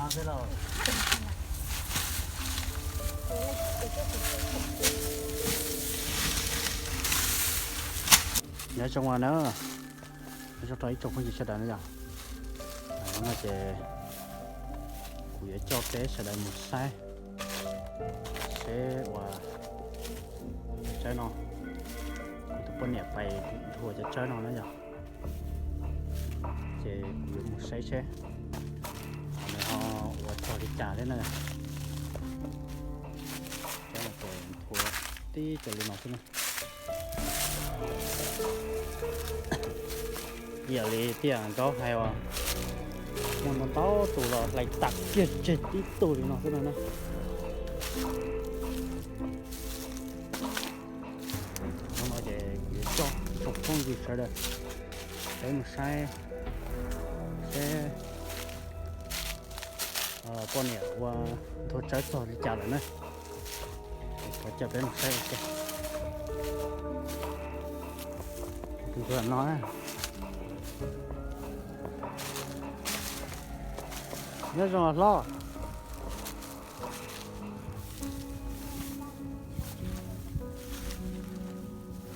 Nyob zoo na, nyob zoo rau ib tsoom phooj ywg sawv daws na yom. Hnub no ces kuv yuav coj peb sawv daws mus saib seb uas cov tsawb no, kuv tus poj niam pais nthua cov tsawb no na yom. Ces kuv yuav mus saib seb nws ho ua txog li cas thiab na. Tsawb no ces nthua tib co li no xwb na. Ib yam li tiaj nkaub hais uas muaj ntau ntau tus los hlais tas kiag tseg tib tug li no xwb no na. Hnub no ces kuv yuav coj tsoom phooj ywg sawv daws peb mus saib seb poj niam ua nthua tsawb txog li cas lawm na. Kuv coj peb mus saib ua ke. Tus nthua no na. Nyob zoo hlob.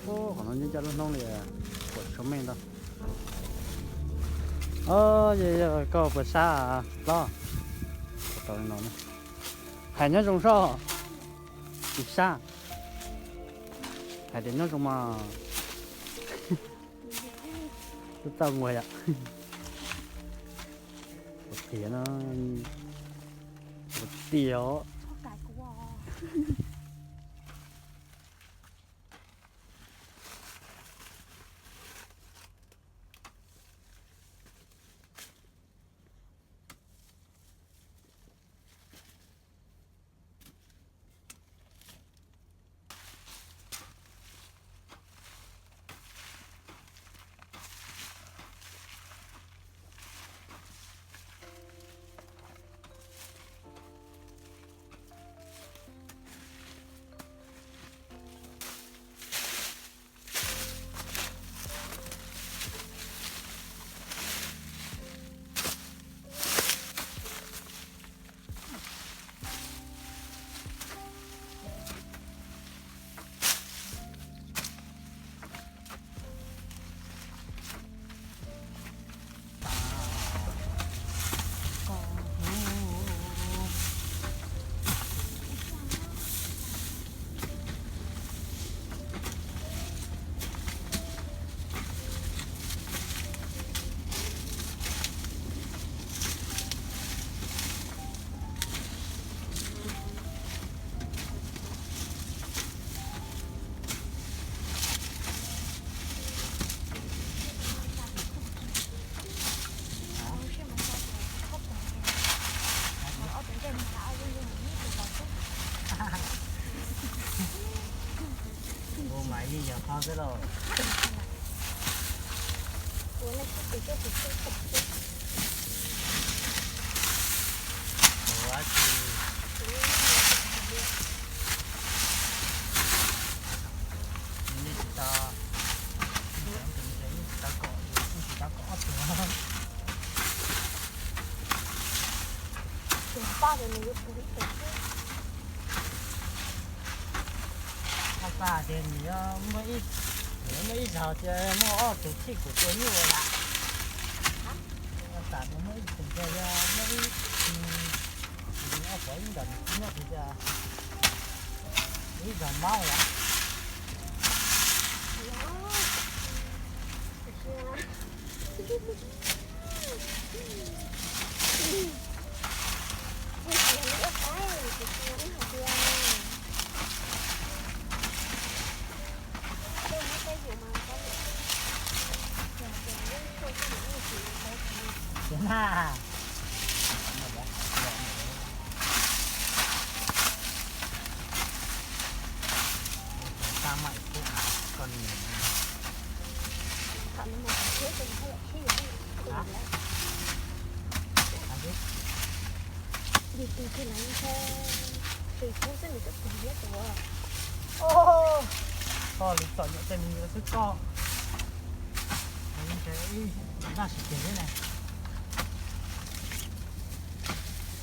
Qhov no nyob ncaj lub hnub li, kuam tshuav meej ntau. Yog koj puas sab hlob? Hais nyob zoo soj, tsis sab. Hais tias nyob zoo mas. Txaj muag yom. Ua tiag no, ua tiag os. Ua mas yeej yog qhov xwb lauj. Ua tsis, nej tsis tau, tsis tau kom, tsis tau kom ob tug. Ob pab tias nws muaj ib, nws muaj ib zaug tias muaj ob tug thij kuv tua nyuj lawm. Tam nws muaj ib tug tias yog muaj ib, ob pov ib ntawm nws muaj tias ib zaug mob lawm. Tus na. Tag mam ib khub, koj niam. Koj lwm txom nyem tej me nyuam xwb koj. Ntshe ib zaj sim kiag thiab ne.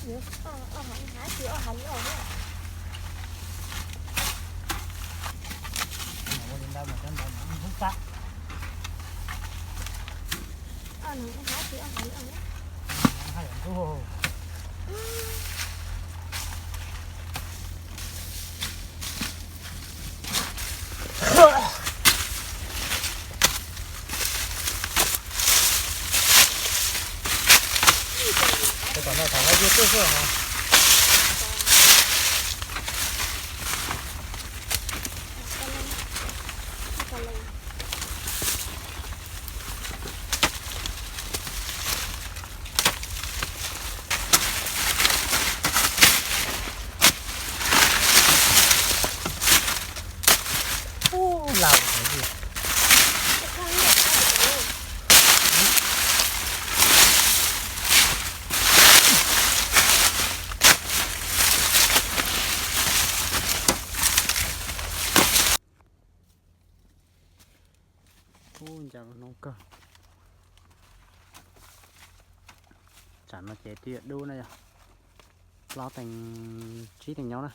Ua li ntawd mas cov ntawd mas ntub tag. Haj yam ntub. Tom no tham no yog tuaj xwb os. Ub, lau. Ub, ncaj qha kawg. Tsam no ces twb yuav dub na yog. Plaub teev tsib teev nyob na.